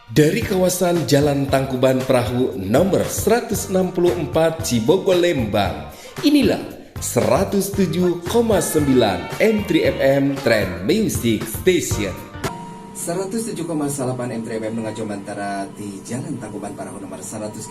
Dari kawasan Jalan Tangkuban Perahu nomor 164 Cibogo, Lembang. Inilah 107,9 M3 FM Trend Music Station. 107,8 M3 FM ngajomantara di Jalan Tangkuban Parahu nomor 164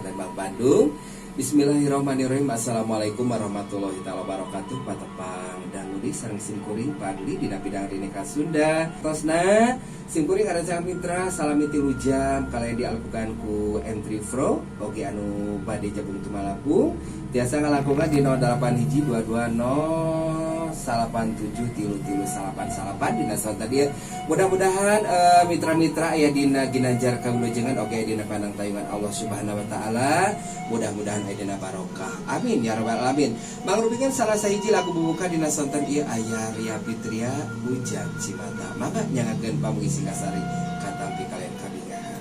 Lembang, Bandung. Bismillahirrahmanirrahim. Assalamualaikum warahmatullahi taala wabarakatuh. Patepang dangu deui sareng simkuring Padli dina bidang Rineka Sunda. Tosna simkuring ada mitra salami 3 jam kalian dialakukan ku M3 Pro. Oke, anu bade jabung tumalapung tiasa ngalakukan di 08 hiji 220 873399 dina sonten tadi. Mudah-mudahan mitra-mitra aya dina ginanjar kawilujengan, oke dina pandang tayungan Allah Subhanahu wa taala. Mudah-mudahan aya dina barokah, amin ya rabbal alamin. Mangrupikeun salah sahiji lagu bubuka dina sonten ieu aya Ria Fitria, Hujan Cimata. Mangga nyangakeun pamugi singkasari katampi kalian kabingahan.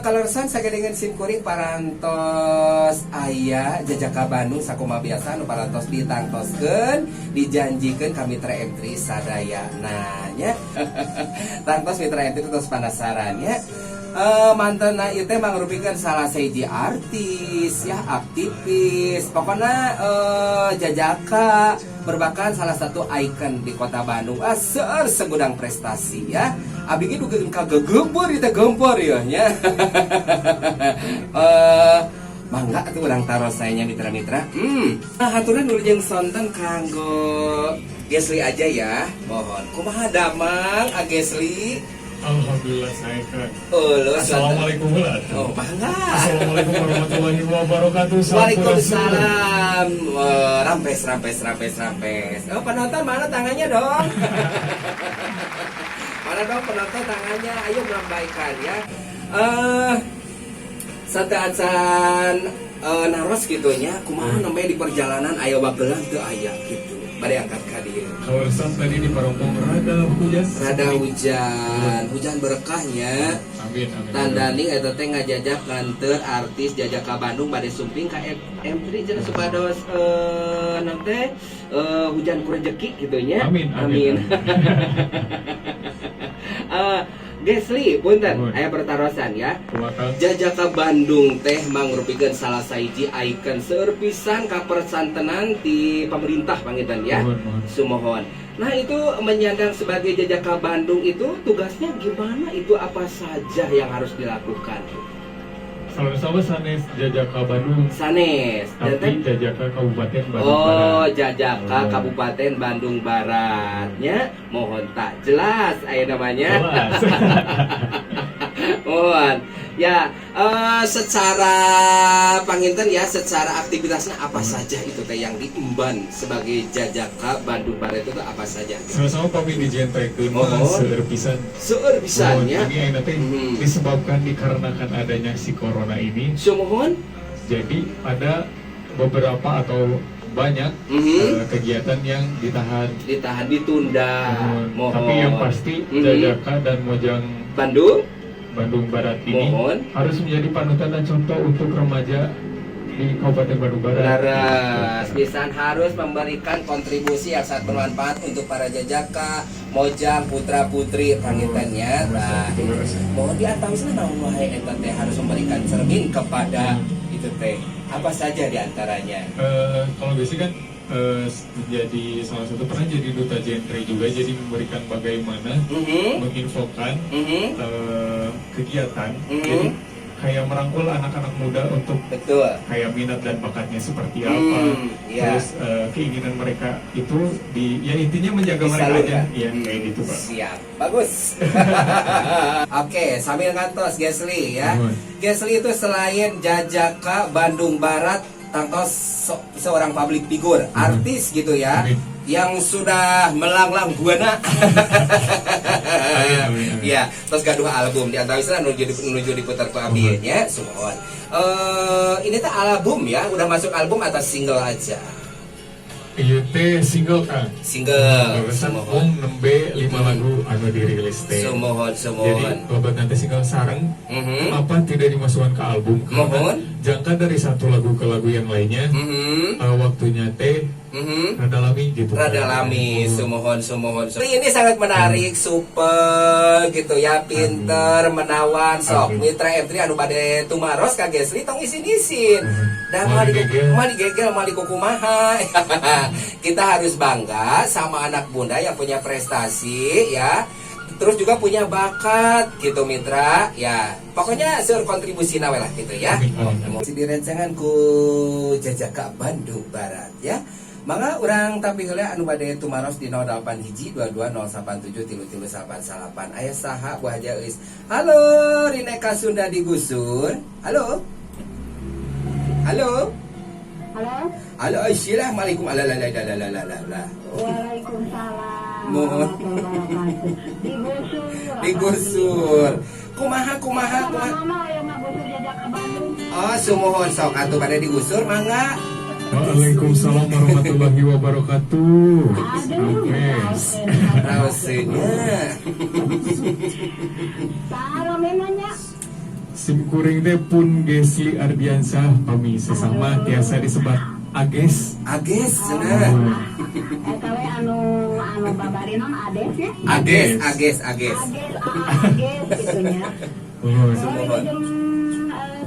Kaleresan dengan simkuring parantos aya jajaka Bandung sakuma biasa nu parantos ditangtoskeun, dijanjikeun ka mitra M3 sadaya nanya. Tangtos mitra M3 terus penasaran ya. Mantena ieu teh mangrupikeun salah sahiji artis ya, aktivis, pokoknya jajaka, merupakan salah satu ikon di kota Bandung. Ah, seur segudang prestasi ya. Abi ge dugi kagegempur itu gempur ya nya. Mangga atuh urang taros saya mitra-mitra. Nah, haturan dulu jeung sonten kanggo Gesli aja ya. Mohon. Kumaha damang, A Gesli? Alhamdulillah saya kan. Oh, lo. Assalamualaikum warahmatullahi. Oh, mangga. Assalamualaikum warahmatullahi wabarakatuh. Sampurasun. Waalaikumsalam. Rampes, rampes, rampes, rampes. Oh, penonton mana tangannya dong? Mana dong penonton tangannya? Ayo melambaikan ya. Sateuacan naros gitu nya, kumaha namanya di perjalanan aya wagelan teu aya gitu. Bade angkat ka dieu. Kawasan tadi di Parongpong rada hujan. Rada hujan, hujan berkahnya. Amin, amin. Tandaning eta teh ngajajak nganter artis jajaka Bandung bade sumping ka M3 cenah supados nanti hujan ku rejeki gitu nya. Amin, amin. Amin. Gesli, punten, Nuhun. Aya pertarosan ya. Kumaha? Jajaka Bandung teh mangrupikeun salah sahiji ikon seueur pisan kapersantenan di pemerintah panginten ya. Nuhun, nuhun. Sumohon. Nah, itu menyandang sebagai jajaka Bandung itu tugasnya gimana? Itu apa saja yang harus dilakukan? Sama-sama sanes Jajaka Bandung. Sanes. Dan Tapi Jajaka Kabupaten Bandung Oh, Barat. Jajaka Oh. Kabupaten Bandung Baratnya. Mohon tak jelas aya namanya. Jelas. Mohon. Ya, secara panginten ya, secara aktivitasnya apa saja itu teh yang diemban sebagai Jajaka Bandung Barat itu tuh apa saja? Sama-sama kami di Jentrekeun mah Oh. seueur pisan. Seueur pisan ya. Ini ayeuna teh disebabkan dikarenakan adanya si corona ini. Sumuhun. Jadi ada beberapa atau banyak kegiatan yang ditahan. Ditahan, ditunda. Mohon. Mohon. Tapi yang pasti Jajaka dan Mojang Bandung Bandung Barat ini Mohon. Harus menjadi panutan dan contoh untuk remaja di Kabupaten Bandung Barat. Leres, pisan harus memberikan kontribusi yang sangat bermanfaat untuk para jajaka, mojang, putra putri pangintennya. Nah, Leres. Mohon diantawisna naon wae eta teh harus memberikan cermin kepada itu teh. Apa saja diantaranya? Kalau biasanya kan menjadi salah satu pernah jadi duta genre juga, jadi memberikan bagaimana menginfokan kegiatan, jadi kayak merangkul anak-anak muda untuk kayak minat dan bakatnya seperti apa, terus keinginan mereka itu di ya intinya menjaga mereka aja, Disalurkan. ya kayak gitu, Pak. Siap, bagus. Oke, sambil ngantos Gesli ya. Nuhun. Gesli itu selain Jajaka Bandung Barat, tangtos seorang public figure, artis gitu ya, Amin. yang sudah melanglang buana. Amin, amin, amin. Ya, terus gaduh album di antawisna nuju diputar ku abi nya, sumuhun. Ini teh album ya, udah masuk album atau single aja? Ieu teh single, Kang. Single. Barusan Sumuhun. mung nembe lima lagu anu dirilis teh. Sumuhun, Jadi sumuhun. babat nanti single sareng kenapa tidak dimasukkan ke album? Karena Mohon. jangka dari satu lagu ke lagu yang lainnya waktunya teh Rada lami gitu. Rada lami, sumuhun sumuhun. Ini sangat menarik, super gitu ya, pinter, menawan, sok. Amin. Mitra M3 anu bade tumaros ka Gesli tong isin-isin. Dan Mau mau di digegel. Mau digegel, mau dikukumaha. Kita harus bangga sama anak bunda yang punya prestasi ya. Terus juga punya bakat gitu, mitra ya. Pokoknya seur kontribusi we lah gitu ya. Amin, amin, amin. Di rencangan ku Jajaka Bandung Barat ya. Mangga urang tapi heula anu bade tumaros di 08 hiji 22 087 3389. Aya saha, Bu Haja Euis? Halo, Rineka Sunda digusur. Halo. Halo. Halo. Halo, assalamualaikum. Alalalalalalala. Waalaikumsalam. Mohon. Warahmatullahi wabarakatuh. Digusur. Digusur. Kumaha kumaha kumaha? Mama yang ngagusur Jajaka Bandung. Oh, sumuhun, sok atuh pada digusur mangga. Waalaikumsalam warahmatullahi wabarakatuh. Aduh. Oke. Raosnya. Salam memangnya. Sim kuring teh pun Gesli Ardiansyah, pami sesama tiasa disebat Ages. Ages cenah. Eta we anu anu babari non Ades ya. Ages, Ages, Ages. Ages, Ages gitu nya. Oh, Oh, Sumuhun. wilujeng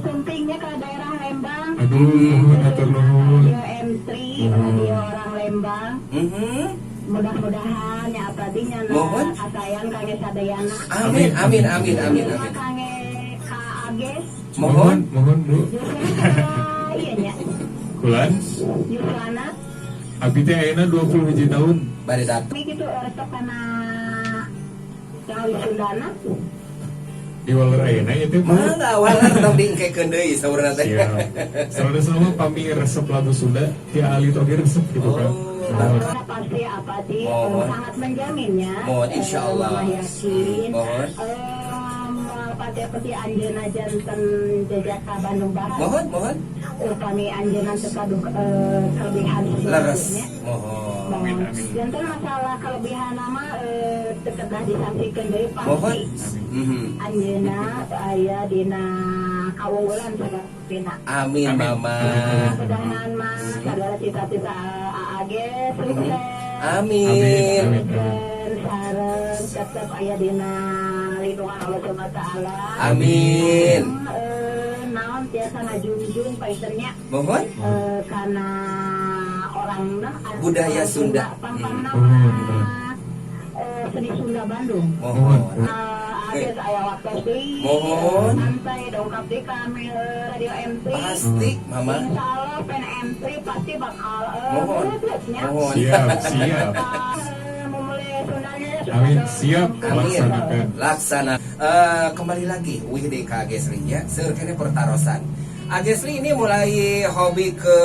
sumpingnya ke daerah Lembang. Aduh, nuhun, hatur nuhun. Radio M3, radio orang Lembang. Mudah-mudahan ya abadinya na Mohon. kasayan kangge sadayana. Amin, amin, amin, amin, amin. Kangge ka Ages. Mohon. Mohon, Bu. Yuswana iya nya. Kulan, Yuswana abi teh ayeuna 20 hiji tahun. Bade datang. ini gitu resep kana Jawi Sundana. Di waler ayeuna ieu teh, Bu. Mangga waler tong diengkekeun deui saurna teh. Siap. Soalnya sama pami resep lagu Sunda, ti alit oge resep gitu kan. Oh, Mohon. Pasti apa sih Mohon. Sangat menjaminnya. Mohon, insya Allah. Mama yakin. Mohon. Pati pati anjeunna janten Jajaka Bandung Barat. Mohon, mohon. Upami anjeunna teu kaduh kelebihan Leres. sesuatunya. Mohon. Amin, amin. Janten masalah kelebihan nama teu kedah disangsikeun deui pasti. Mohon. Anjeunna aya dina kaunggulan sapertina. Amin, Amin. Mama. Mudah-mudahan mah segala cita-cita AAG sukses. Amin. Amin, amin. Dan sareng tetep aya dina lindungan Allah Subhanahu wa taala. Amin. Naon tiasa ngajunjung paiternya Mohon. Karena orang Budaya Sunda. Pang-pang Hmm. seni Sunda Bandung. Mohon. Ages aya waktu deui. Mohon. Santai dongkap di kami Radio M3. Pasti, Mama. Insya Allah pen M3 pasti bakal Mohon. merebutnya. Mohon. Siap, siap. Memulai Sundanya. Amin, siap Amin. laksanakan. Laksana. Kembali lagi wih di ka Agesli ya. Seur keneh pertarosan. Agesli ini mulai hobi ke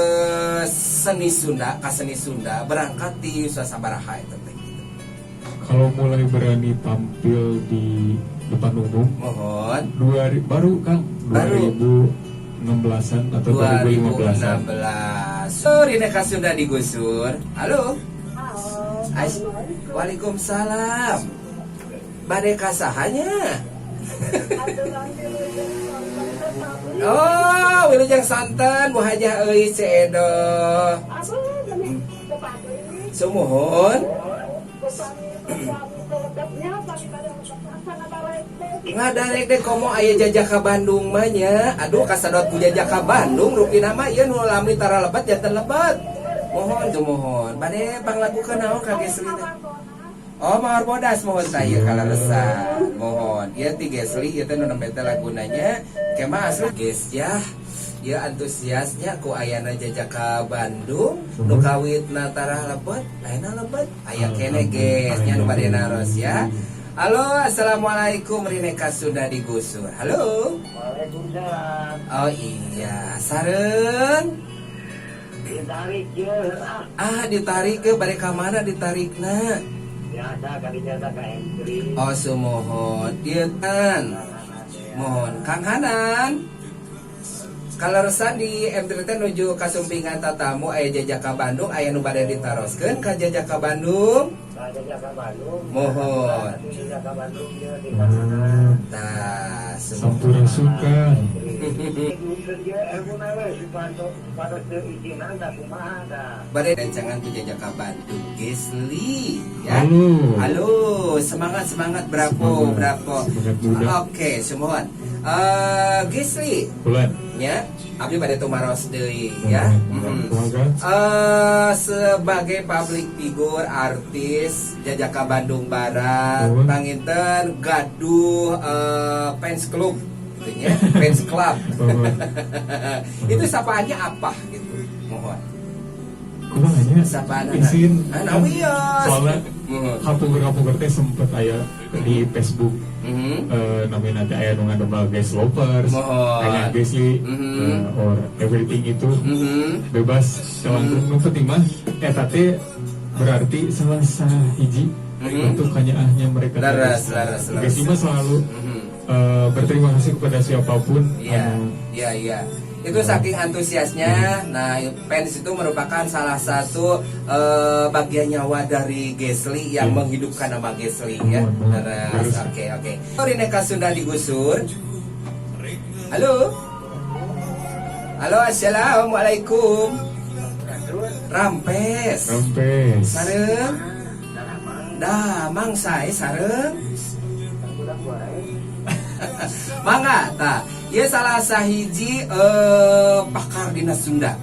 seni Sunda, ke seni Sunda berangkat di sabaraha itu teh gitu. Kalau mulai berani tampil di depan umum Mohon. dua baru Kang, Baru. 2016-an atau 2015-an. 2016. Sorry nek Sunda digusur. Halo. Halo. Waalaikumsalam. Bade ka saha nya? Oh, wilujeng sonten Bu Hajah Euis Ceedo. Sumuhun. Ngadarek deh komo aya Jajaka Bandung mah nya. Aduh, kasadot ku Jajaka Bandung rupina mah ieu nu lami tara lebat janten lebat. Mohon tuh mohon. Bade panglagukeun naon ka Gesli teh? Oh, mawar bodas, mohon saya kaleresan. Mohon. Ieu ti Gesli ieu teh nu nembe teh laguna nya. Kema asli Ges ya. Ya antusiasnya ku ayana Jajaka Bandung nu kawitna tarah lebet, ayeuna lebet aya keneh Ges nya nu bade naros ya. Halo, assalamualaikum, Rineka sudah digusur. Halo. Waalaikumsalam. Oh iya, sareng Ditarik je. Ah, ah ditarik ke bade ka mana ditarikna? Biasa kalinya ka M3. Oh sumuhun, ieu kan. Mohon Kang Hanan. Kaleresan di M3 teh nuju kasumpingan tatamu aya Jajaka Bandung, aya nu bade ditaroskeun ka Jajaka Bandung. Ka Jajaka Bandung. Mohon. Jajaka Bandung je di sana. Tah, sumuhun. Sampurasun Kang. Nyuhunkeun ge ilmuna we supados supados teu izinan da kumaha da. Bade rencangan ku Jajaka Bandung Gesli ya. Halo. Halo, semangat semangat, bravo. Semangat, bravo. Semangat muda. Oke, sumuhun. Gesli Bulan. Ya, abdi bade tumaros deui ya. Kumaha? Sebagai public figure artis Jajaka Bandung Barat, panginten gaduh fans club gitu nya, fans club. Itu sapaannya apa gitu? Mohon. Kumaha nya? Sapaan Izin. Ah, nah, wios. Soalnya kapungkur-kapungkur teh sempet aya di Facebook namanya nanti aya nu ngadamel Guys Lovers, aya Gesli, or everything itu bebas langkung, nu penting mah eta teh berarti salah sahiji untuk kanyaahnya mereka. Leres, leres, leres. Gesli mah selalu berterima kasih kepada siapapun anu Iya. Itu saking antusiasnya. Nah, fans itu merupakan salah satu bagian nyawa dari Gesli yang menghidupkan nama Gesli ya. Mohon, mohon. Leres. Harus. Oke. Rineka Sunda digusur. Halo. Halo, assalamualaikum. Rampes. Rampes. Sareng. Damang sae sareng. Budak wae. Mangga tah. Ieu salah sahiji pakar dina Sunda.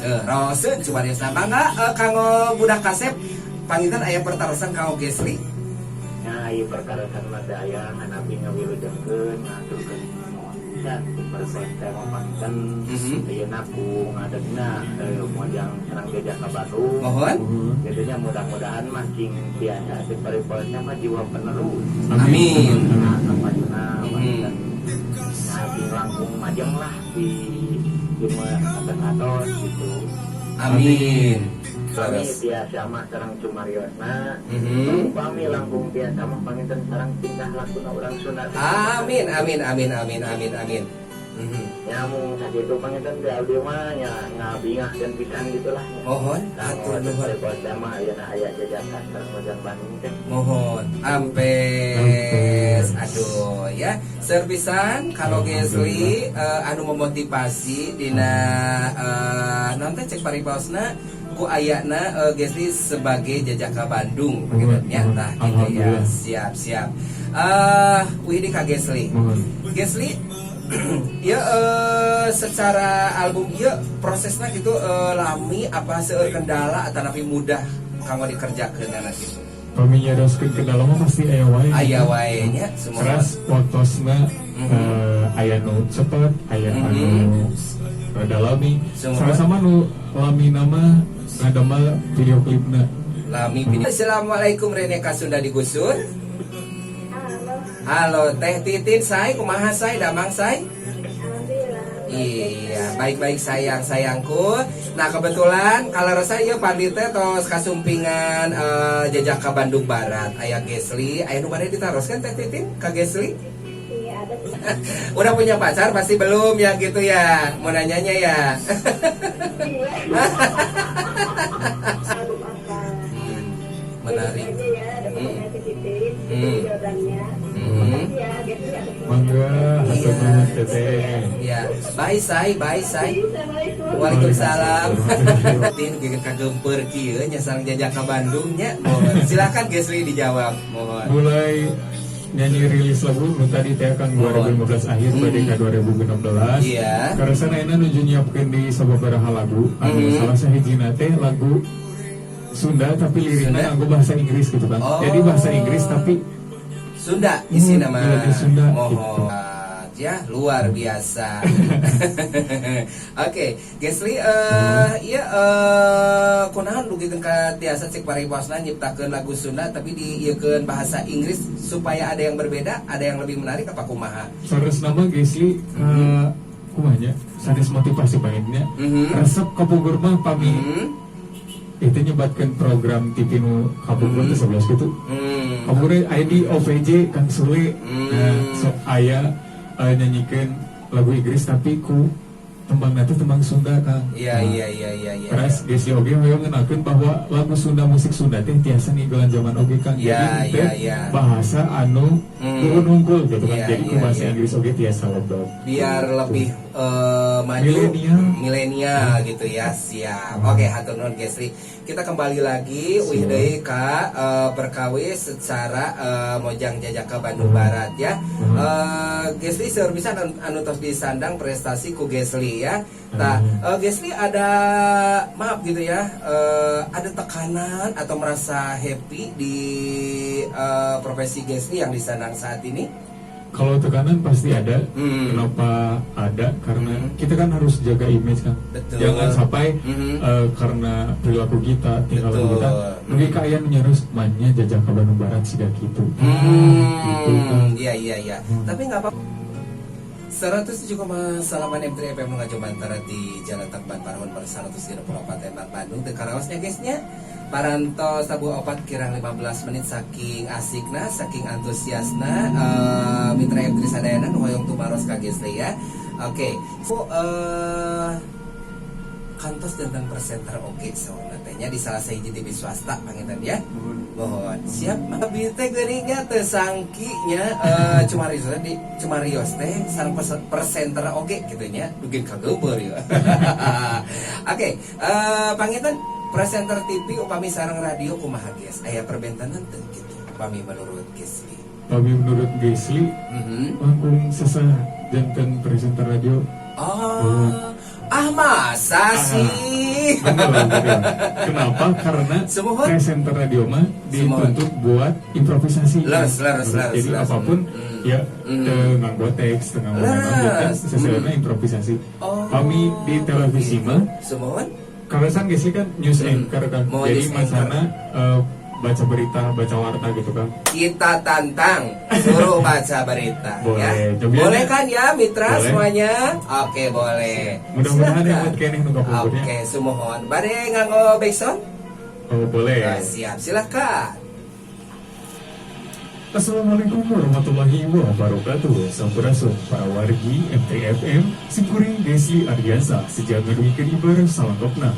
Raoseun cumariosna, mangga kanggo budak kasep panginten aya pertarosan kanggo Gesli. Nah, ieu perkara mah teh aya ngan abdi ngawilujengkeun ngaturkeun nuhun pisan persen teh panginten ayeuna ku ngadegna mojang sareng Jajaka Bandung. Mohon. Jadinya mudah-mudahan mah cing biasa teh paripolna mah jiwa penerus. Amin. Nah, kapayuna panginten nah cing langkung majeng lah di jelema atos gitu. Amin. Kami Leres. biasa mah sareng cumariosna. Upami langkung biasa mah panginten sareng tingkah lakuna urang Sunda. Amin, amin, amin, amin, amin, amin. Ya mung sakitu panginten di abdi mah nya ngabingah dan pisan gitulah nya. Mohon, hatur nuhun. Daripada mah ayeuna aya jajaka sareng Mojang Bandung teh. Mohon ampes, aduh ya, servisan kalau Gesli anu memotivasi dina nonton cek paripaosna ku ayana Gesli sebagai Jajaka Bandung begitu ya, tah gitu ya. Alhamdulillah. Siap siap, wih ka Gesli. Mohon. Gesli ya, secara album ya prosesnya gitu lami apa seueur kendala atau napi mudah kanggo dikerjakeun gitu? Pami nyarioskeun kendala mah pasti aya wae. Aya wae nya semua. Keras waktosna, aya nu cepet, aya anu rada lami. Semua. Salah sama nu lami nama ngadamel video klipna. Lami video. Assalamualaikum, Reneka Sunda digusur. Halo. Halo Teh Titin, say kumaha say, damang say? Alhamdulillah. Iya, baik-baik sayang sayangku. Nah, kebetulan kalau rasa ya pandi teh tos kasumpingan Jajaka Bandung Barat. Aya Gesli, aya nu bade ditaroskeun Teh Titin ka Gesli? Iya, ada. Udah punya pacar pasti belum ya gitu ya. Mau nanyanya ya. Iya. Album apa? Menarik. Aja ya, ada fotonya si Titin, itu orangnya. Makasih ya, Gesli atas Mangga, hatur nuhun Teteh. Ya, bye say, bye say. Assalamualaikum. Waalaikumsalam. Tin geukeun kagemper kieu nya sareng Jajaka Bandung nya. Mohon. Silakan Gesli dijawab, mohon. Mulai nyanyi rilis lagu nu tadi teh kan 2015 akhir bade ka 2016. Karena ayeuna nuju nyiapkeun di sababaraha lagu anu salah sahijina teh lagu Sunda tapi liriknya Sunda? Nganggo bahasa Inggris gitu kan. Oh. Jadi bahasa Inggris tapi Sunda isi nama. Melodi Sunda, Mohon. gitu. Ya, luar biasa. Oke, Gesli iya kunaon dugikeun ka tiasa cek paribasna nyiptakeun lagu Sunda tapi diieukeun bahasa Inggris supaya ada yang berbeda, ada yang lebih menarik apa kumaha? Sanes nama Gesli ka kumaha nya, sanes motivasi panginnya. Resep kapungkur mah pami itu nyebatkan program TV nu kapungkur teh 11 gitu. Kapungkur aya di OVJ Kang Sule. Nah, sok aya nyanyikeun lagu Inggris tapi ku Tembang nanti tembang Sunda, Kang. Iya. Nah, Iya. Terus Gesli oge hoyong ngenalkeun bahwa lagu Sunda, musik Sunda teh tiasa ninggalan zaman oge, Kang. Jadi teh iya. bahasa anu turun hungkul gitu kan. Jadi ku bahasa Inggris oge tiasa lebet. Biar lebih maju. Milenial. Milenial gitu ya. Siap. Oke, hatur nuhun, Gesli. Kita kembali lagi uih deui ka perkawis secara Mojang Jajaka Bandung Barat ya. Gesli seueur pisan anu tos disandang prestasi ku Gesli ya. Nah, Gesli ada, maaf gitu ya, ada tekanan atau merasa happy di profesi Gesli yang disandang saat ini? Kalau tekanan pasti ada. Kenapa ada? Karena kita kan harus jaga image kan. Jangan sampai karena perilaku kita, tingkah laku kita, dugi ka aya nu nyarios maenya Jajaka Bandung Barat siga kitu. Gitu kan. Iya. Tapi nggak apa. 107,8 M3 FM Ngajo Bantara di Jalan Tangkuban Parahu nomor 134 Lembang, Bandung. Teu karaosnya guysnya. Parantos tabuh 3.45 menit, saking asikna, saking antusiasna mitra M3 sadayana nu hoyong tumaros ka Gesli ya. Oke. So, kantos tentang presenter oke saurna teh nya di salah sahiji TV swasta panginten ya. Mohon siap abi teh geuning teu sangki nya cumarios teh di cumarios teh sareng presenter oge gitu nya, dugi kageubeur ya. Oke, panginten presenter TV upami sareng radio kumaha, guys? Aya perbentenan teu gitu upami menurut Gesli? Tapi menurut Gesli langkung sesah janten presenter radio. Oh, ah masa sih? Bener, bener. Kenapa? Karena Sumuhun. Presenter radio mah dituntut buat improvisasi. Leres, leres, leres, Jadi apapun ya teu nganggo teks, teu nganggo naon, kan seseuna improvisasi. Kami di televisi mah karena kan Gesli kan news anchor kan. Mau Jadi news anchor. Masana baca berita, baca warta gitu kan. Kita tantang suruh baca berita Boleh, ya. cobain Boleh ya. kan ya, mitra Boleh. semuanya? Oke, boleh. Mudah-mudahan Silakan. yang buat keneh nu kapungkurnya. Oke, sumuhun. Bade nganggo backsound? Oh, boleh. Nah, siap, silakan. Assalamualaikum warahmatullahi wabarakatuh. Sampurasun para wargi MTFM. Simkuring Desli Ardiansa seja ngadugikeun ibar salengkapna.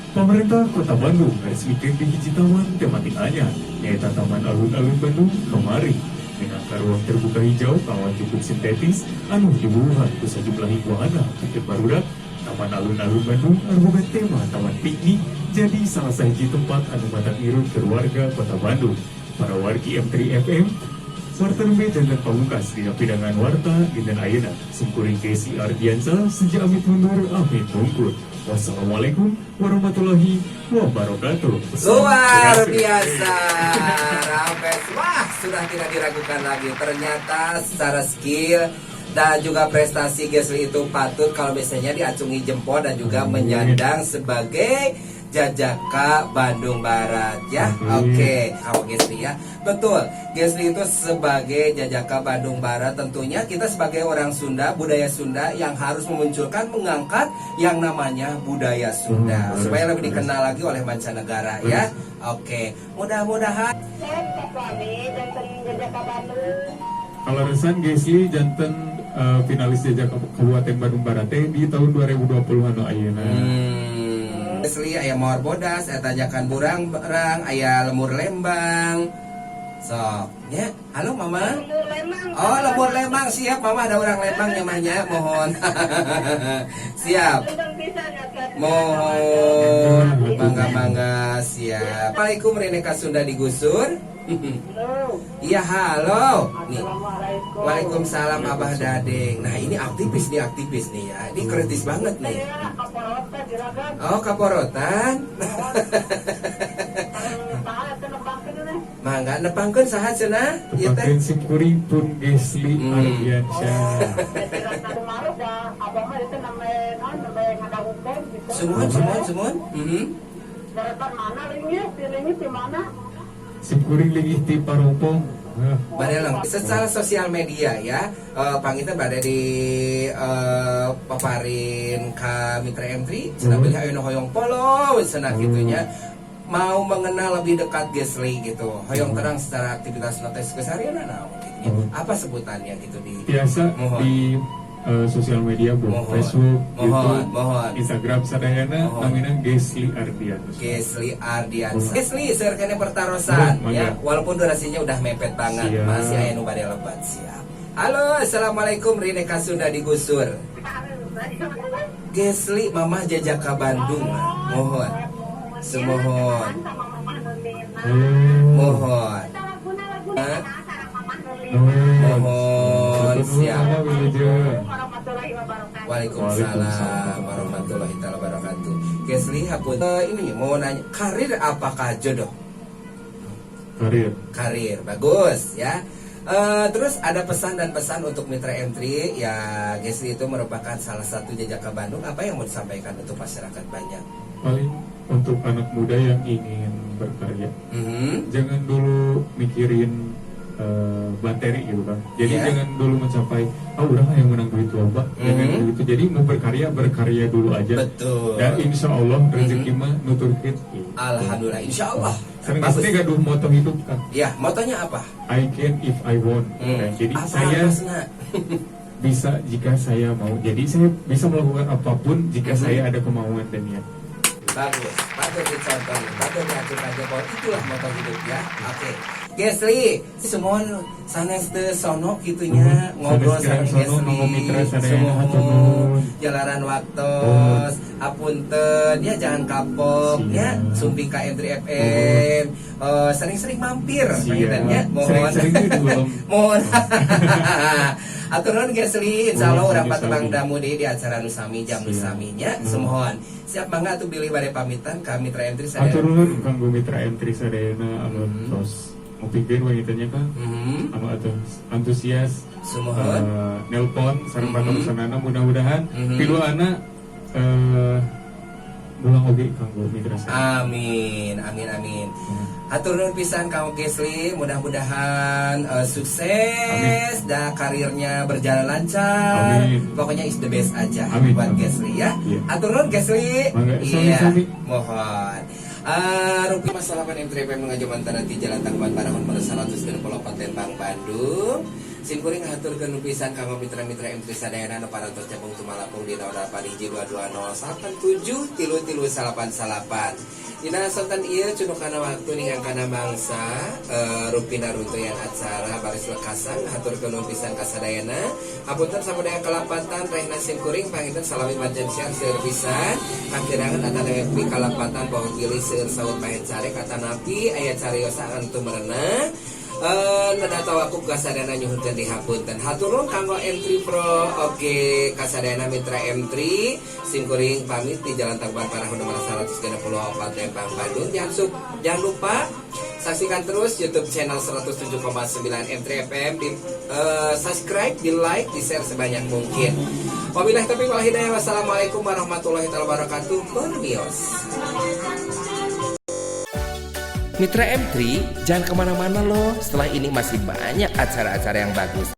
Pemerintah Kota Bandung ngaresmikeun di hiji taman tematik anyar, nyaeta Taman Alun-Alun Bandung kamari, dengan ruang terbuka hijau kawan cukup sintetis anu dibubuhan ku sajumlah wahana pikeun barudak. Taman Alun-Alun Bandung anu boga tema taman piknik jadi salah sahiji tempat anu matak irut keluarga Kota Bandung. Para wargi M3 FM, warta nembe janten pamungkas dina pidangan warta dinten ayeuna. Simkuring Kesi Ardiansa seja amit mundur, amit mungkur. Wassalamualaikum warahmatullahi wabarakatuh. Luar biasa. Rampes. Wah, sudah tidak diragukan lagi. Ternyata secara skill dan juga prestasi Gesli itu patut kalau misalnya diacungi jempol dan juga Amin. menyandang sebagai Jajaka Bandung Barat ya. Amin. Oke, kalau Gesli ya. Betul. Gesli itu sebagai Jajaka Bandung Barat, tentunya kita sebagai orang Sunda, budaya Sunda yang harus memunculkan, mengangkat yang namanya budaya Sunda supaya lebih dikenal lagi oleh mancanegara ya. Oke, mudah-mudahan Saya Jajaka Bandung. Kaleresan Gesli janten finalis Jajaka Kabupaten Bandung Barat teh di tahun 2020 anu ayeuna. Gesli aya mawar bodas, aya tanjakan Burangrang, aya lembur Lembang. Sok, ya. Halo, Mama. Lembur Lembang. Oh, lembur Lembang, siap Mama, ada orang Lembang namanya, mohon. Siap. Lembang pisan ya, Kak. Mohon bangga bangga, siap. Assalamualaikum, Reneka Sunda digusur. Halo. Iya, halo. Nih. Assalamualaikum. Waalaikumsalam, Abah Dadeng. Nah, ini aktivis nih, aktivis nih ya. Ini kritis banget nih. Saya kaporotan juragan. Oh, kaporotan. Mangga nepangkeun saha cenah? Ieu teh. Tepangkeun sim kuring pun Gesli Ardiansyah. Abah mah itu namanya non, namanya ngadangukeun gitu. Sumuhun, sumuhun, sumuhun. Deretan mana linggih? Di linggih di mana? Sim kuring linggih ti Parongpong. Hah. Bade lang secara sosial media ya, panginten bade di paparin ka Mitra M3 cenah, bilih aya nu hoyong follow cenah kitu nya, mau mengenal lebih dekat Gesli gitu, hoyong terang secara aktivitas notes keseharian naon gitu nya. Apa sebutannya gitu di Biasa Mohon. Di Sosial media bu, Mohon. Facebook, Mohon, YouTube, mohon. Instagram sadayana Mohon. namina Gesli Ardian. Gesli Ardian. Mohon. Gesli seueur keneh pertarosan Mohon, ya, mangga. walaupun durasinya udah mepet banget, Siap. Masih aya nu bade lebat, siap. Halo, assalamualaikum, Rineka sudah digusur. Gesli mamah jajaka ka Bandung. Mohon. Sumuhun. Oh. Mohon. Hah? Mohon, siap. Mama wilujeng. Waalaikumsalam Waalaikumsalam. Warahmatullahi taala wabarakatuh. Gesli hapun, ini mau nanya, karir apakah jodoh? Karir. Karir, bagus ya. Terus ada pesan dan pesan untuk Mitra M3 ya. Gesli itu merupakan salah satu jajaka Bandung. Apa yang mau disampaikan untuk masyarakat banyak? Paling untuk anak muda yang ingin berkarya, jangan dulu mikirin materi gitu kan. Jadi jangan dulu mencapai, ah udah lah yang menang duit loba, jangan begitu. Jadi mau berkarya, berkarya dulu aja. Dan insya Allah rezeki mah nuturkeun gitu. Alhamdulillah, insya Allah. Sering Bagus. asli gaduh moto hidup kan. Ya, motonya apa? I can if I want. Nah, jadi Apa saya maksudnya? Bisa jika saya mau. Jadi saya bisa melakukan apapun jika saya ada kemauan dan niat. Bagus, patut dicontoh, patut diacukan jempol. Itulah moto hidup ya. Oke. Gesli, sumuhun sanes teu sono kitu nya ngobrol Sanes kirang sareng sono, Gesli. mangga mitra sadayana Sumuhun, hatur nuhun. Jalaran waktos, apunten ya, jangan kapok Siap. Ya, sumping ka M3 FM. Sering-sering mampir Siap. panginten nya. Mohon. Sering-sering itu belum. Mohon. Atur nuhun Gesli, insyaallah Mohon, urang sami-sami. patepang dangu deui di acara nu sami, jam nu Siap. sami nya. Sumuhun. Siap, mangga atuh bilih bade pamitan ka Mitra M3 sadayana. Hatur nuhun kanggo mitra M3 sadayana anu tos ngupingkeun wanita Kang. Anu atuh antusias Sumuhun. Nelpon sareng patarosanana, mudah-mudahan piduana mulang oge kanggo mitra sadayana. Amin, amin, amin. Hatur nuhun pisan kanggo Gesli, mudah-mudahan sukses dan karirnya berjalan lancar. Amin. Pokoknya is the best aja Amin, buat amin. Gesli ya. Iya. Hatur nuhun Gesli. Mangga, Iya, sami-sami. mohon. Rupi masalah M3 FM ngajumentara di Jalan Tangkuban Parahu nomor 164 Lembang, Bandung. Sim kuring haturkeun pisan kanggo mitra-mitra M3 sadayana anu parantos jabung tumalapung di 08122087 3399. Dina sonten ieu cunduk kana waktu ninggang kana mangsa, rupina runtuyan acara baris lekasan. Haturkeun pisan ka sadayana. Hapunten samudaya kalepatan rehna sim kuring, panginten salami majan siang seueur pisan kakirangan atanapi kalepatan, pohon pilih seueur saur pahen carek atanapi aya cariosa anu merenah. Nada tawakup kasadayana nyuhunkeun dihapunten. Hatur nuhun kanggo M3 Pro, oke, kasadayana mitra M3. Sim kuring pamit di Jalan Tangkuban Parahu nomor 134 Lembang, Bandung. Jangan lupa saksikan terus YouTube channel 107,9 M3 FM, di subscribe, di like, di share sebanyak mungkin. Wabillahi taufiq wal hidayah. Wassalamualaikum warahmatullahi wabarakatuh. Permios. Mitra M3, jangan kemana-mana loh. Setelah ini masih banyak acara-acara yang bagus.